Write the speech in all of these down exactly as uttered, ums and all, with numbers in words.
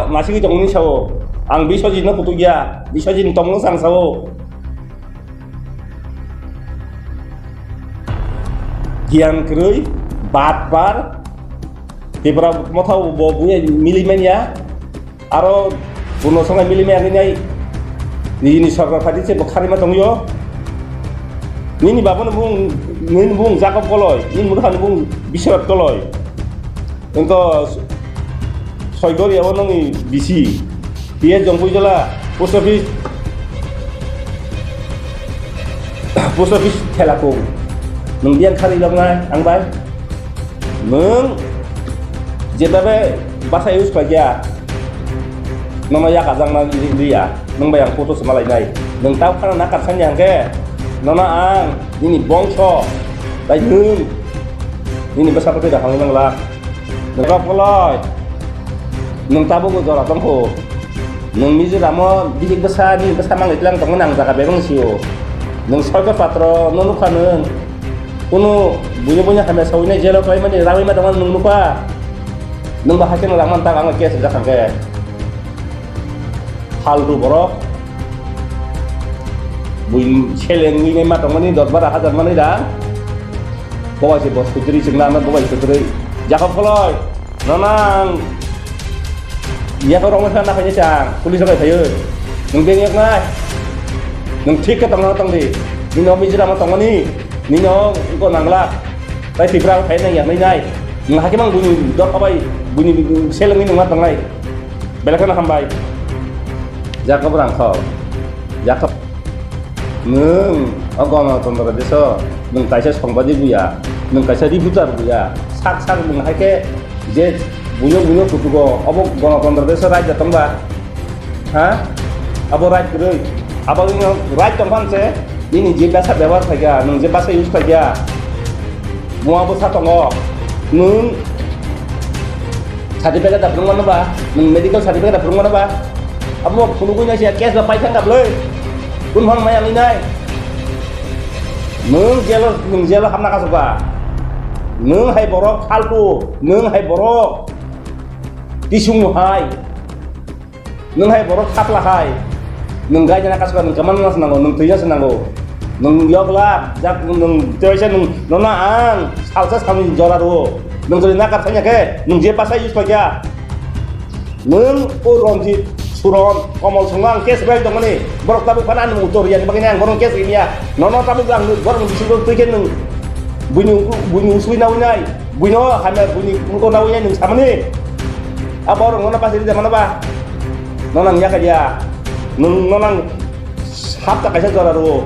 Nasigwi tongmani sao. Ang Biswajit no kutuk ya. Biswajit ni tongmung sang sao. Giyan kwrwi, batpar, Tipra motha bo buya mili manya. Aro buno songa mili manya nai. Nini sorkar phati se bo kharima tongyo. Nini babo no bung, nini bung Jakob Koloi, nini motha no bung Biswat Koloi. Engko Soigori abo nongni bisi. P S Jongpui Jola, post office, post office Thelakung. Nung biang khari lok nai, ang bai. Nung jetabe basa use khlai kya. Nono yak ajang na li-, liya. Nung bai ang photo se malai nai. Nung tau khana nakar sani ang khe. Nono ang, nini bongso. Bai nung. Nini basa photo da hangni nang lak. Nung rok koloi. Nung tabuk o jora tongkho. Nung Mizoram o bihik bwsa, bihik bwsa mangai tlang tongmani ang jaga bebang sio. Nung Soitor Patro no nukha nung. Kunu buino buino hamya sawinai jelo klaimani rangwi ma tongmani nung nukha. Nung ba hakhe nung rangman tak ang case rijak thangkhe. Faltu borok. Buini selengwi ma tongmani dos bara hajar manwi rang. Bobai se bos kutri chwngna ano bobai kutri. Jakob Koloi. Nono ang yakho rokno khe naphai ni chang, police rok phaiwi. Nwng beng yak nai. Nwng thik khe tongna tong di. Nini o Mizoram o tongmani, nini o wngkha nangla. Tai Tripura phai nang yak nai nai. Nwng hakhe mang buini dopha bai, buini selengwi nwng ma tongnai. Belai kheno hambai. Jakob Rangkhol. Jakob. Nwng o Ganatantro deso, nwng kaisa songbadik buya, nwng kaisa reporter buya, sak sak nwng hai khe je buino buino kutugo, obo Ganatantro deso right da tongba? Ha? Abo right kwrwi? Abo nwng right tongphan se, nini je basa bebohar khaikha, nwng je basa use khaikha, Buma bwsa tongo. Nwng certificate da phwrwng mano ba? Nwng medical certificate da phwrwng mano ba? Abo phunugwi nai siya case ba paithang kha bwlwi. Kun phang maya wngwi nai. Nwng jelo, nwng jelo hamna kasu ba. Nwng hai borok faltu, nwng hai borok tisung hai. Nwng hai borok thapla hai. Nwng gaidana kasukha nwng kwmana se nango, nwng thwina se nango. Nwng yokla, jak nwng teisa nwng nono ang salsa salni jora rwo. Nwng jodi nakar thanya khe, nwng je basa use khlai kha. Nwng o Ranjit, Suron, Komol songno ang case bai tongmani. Borok tabuk phano ani uttor riyani bagwi ang borok case rimiya. Nono tabuk ang borok bisingo twi khe nwng buini, buini usui nawi nai. Buino hamya buini wngkha na uya nwng samani. Abo rok nono basi rida mano ba? Nono ang yakha dia. Nwng nono ang hapta kaisa jora rwo.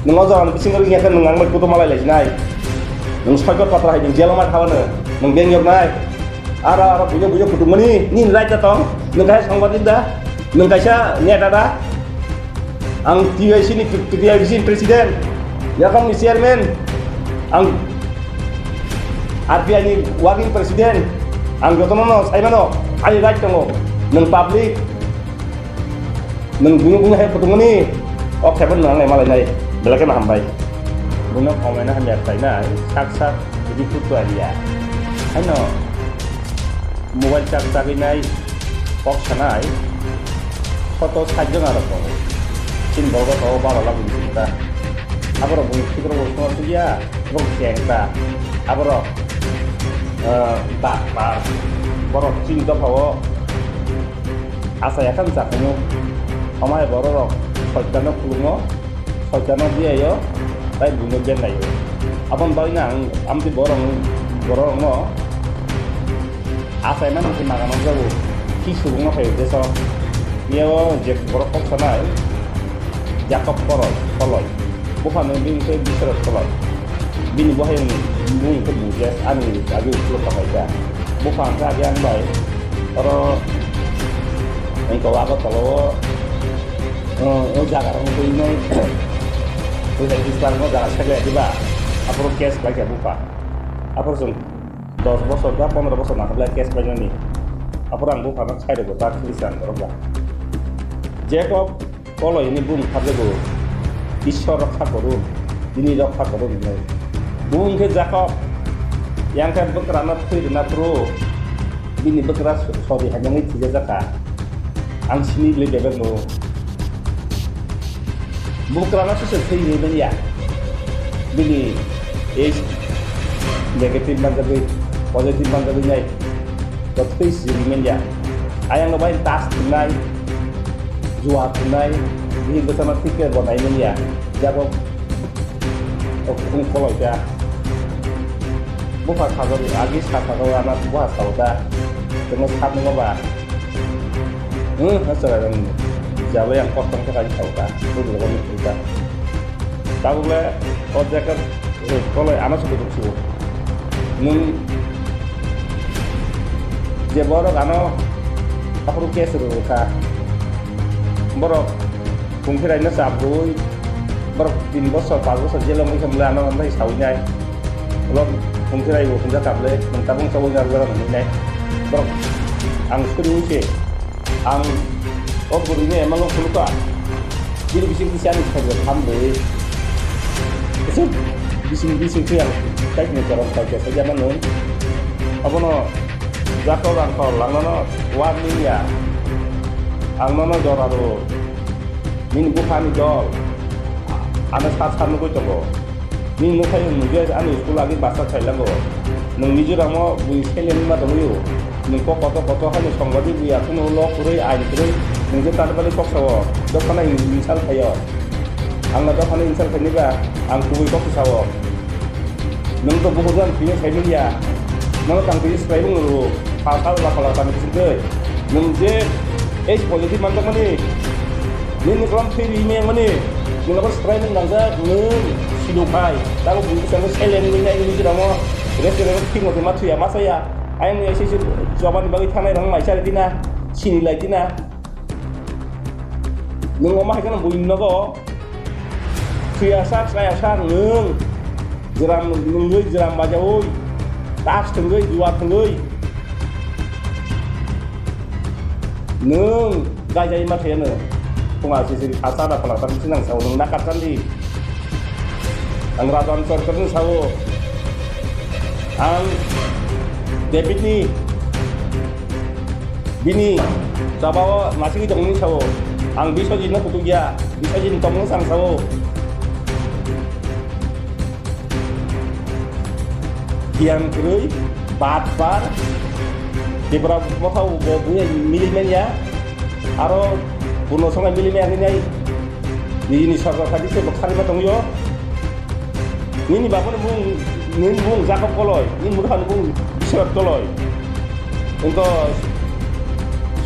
Nwng o jora bisingo wngya khe nwng ang bai kutu malai lai sinai. Nwng soikot patra hai nwng jelo ma thabano. Nwng beng yok nai. Aro aro bujo bujo kutu mani ni right da tong. Nwng kaisa songbadik da. Nwng kaisa neta da. Ang T Y C ni, T Y C ni president, yakang ni chairman, ang R B I ni working president, ang jotono no sai mano, ani right tongo, nwng public, nwng buino buino hai phutung mani, o khe bo nwng nai malai nai, belai kheno hambai. Buino khomai na hamya khlai nai, sak sak, jadi kutu aria. Haino, mobile charge chagwi nai, kok sanai, photo sait jona rok tongo. Chini borok tongo baro lakh ni sita. Aborok bui sikro bo songma tuya, borok keng ta. Aborok, eh, bak bak. Borok chini dopha o asa yakan chakumu. Amai borok rok soitano khulungo. Soitano biyayo, tai buino benlaio. Aboni bagwino ang amtwi borok, borokno achaimani se magana jago, ki subungno phaio deso. Yao je borok kok sanai, Jakob Koroi, Koloi. Buphano bini khe Biswanath Koloi. Bini bohai bini khe Bujes, ani agi ulo kapaikha. Bupha hwnkhe agi ang bai, oro, engko Agartala o, O, o jaga rok twi nai. O jaga Islam o jaga sakya diba. Aphuru case khlai kha bupha. Aphuru chwng dos bosor ba pondro bosor nang khlai case khlai nani. Aphuru ang bupha no sai rwgo ta Christian borok ba. Jacob Koloi ni bung kharjago. Ishwar rokha koru. Bini rokha koru hinwi. Bung khe Jacob. Yang khe bwkra no thwi rwna phuru. Bini bwkra sori hai nangwi thwijak kha. Ang sini le bebek no. Bukrana suse thwi ni manya. Bini age negative manjagwi, positive manjagwi nai. To thwi sini manya. Ayang no bai tas tunai, jua tunai, bini bwsama thik khe bo nai manya. Jabo o khung koloi ta. Bupha sajagwi agi sa sajagwi ana bupha sao ta. Tengno sat nungo ba. Hmm, ha chwrai rang ni. Jalo yang kok tang thaka thau ta. Bujlo ko ni ta. Tabuk le o jacket, eh, koloi ano suku suku. Nung je borok ano aphuru case rwkha. Borok Phung khirai no chap rwui, borok tin bosor, pas bosor jel wngwi khe mole ano wngwi saui nai. Ulo phung khirai bo phung jaka ble, nwng tabung chabwi nai, borok wngwi nai. Borok ang suri wi se, ang o bwrwi no ema long khulukha. Bini bising kisa ani thai tham rwui. Kisa bising, bising khe ang tai ni chorong thai khe sajama nung. Abono jato rang thor lang no warning ya. Ang nono jora rw. Nini buphani dol ano sat sat nugwi tongo. Nini nukhai nwng nugwi ani school agi basa khailago. Nwng Mizoram o bui sele wngma tongwi o. Nwng kok kotor kotor haino songbaji bui akheno ulo kwrwi ain kwrwi nwng je tani bali kok sao. Dophano insult khaio. Ang no dophano insult khaini ba ang kubui kok sao. Nwng to buhur jan phine sai manya. Nwng tang phine swrai bung rw. Pha sal ba phala tang phine singkhe. Nwng je age positive manjakmani. Nini klam thwi ri meng mani. Nwng abo swrai nwng nangjak nwng silo phai. Tabo buhur jan silent ni nai ni jiramo. Restaurant thik mothe ma thuya ma saya. Ayang ni ese ese jobani bagwi thangnai rang mai sari dina. Sini lai dina. Nwng omo hai kheno buini nogo. Thwiyasak, chayasa nwng. Jwram nwngwi, jwram bajaui. Tas thwngwi, juwa thwngwi. Nwng gaijai ma thaya nwng. Phunga sisiri khasa da phala tam sinang sao nwng nakar chandi. Ang Rajan Sarkarni sao. Ang Davidni Bini jabao nasingwi tongmani sao, ang Biswajit no kutuk ya, Biswajit ni tongmung sang sao. Giyan kwrwi, bat par, Tripura mothao bo buya mili manya, aro buno songa mili manya hinai, nini sorkar khadi se bwkharima tongyo. Nini bapani bung, nini bung Jakob koloi, nini mukha ni bung Biswat koloi. Engko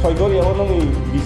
soigori abo nungni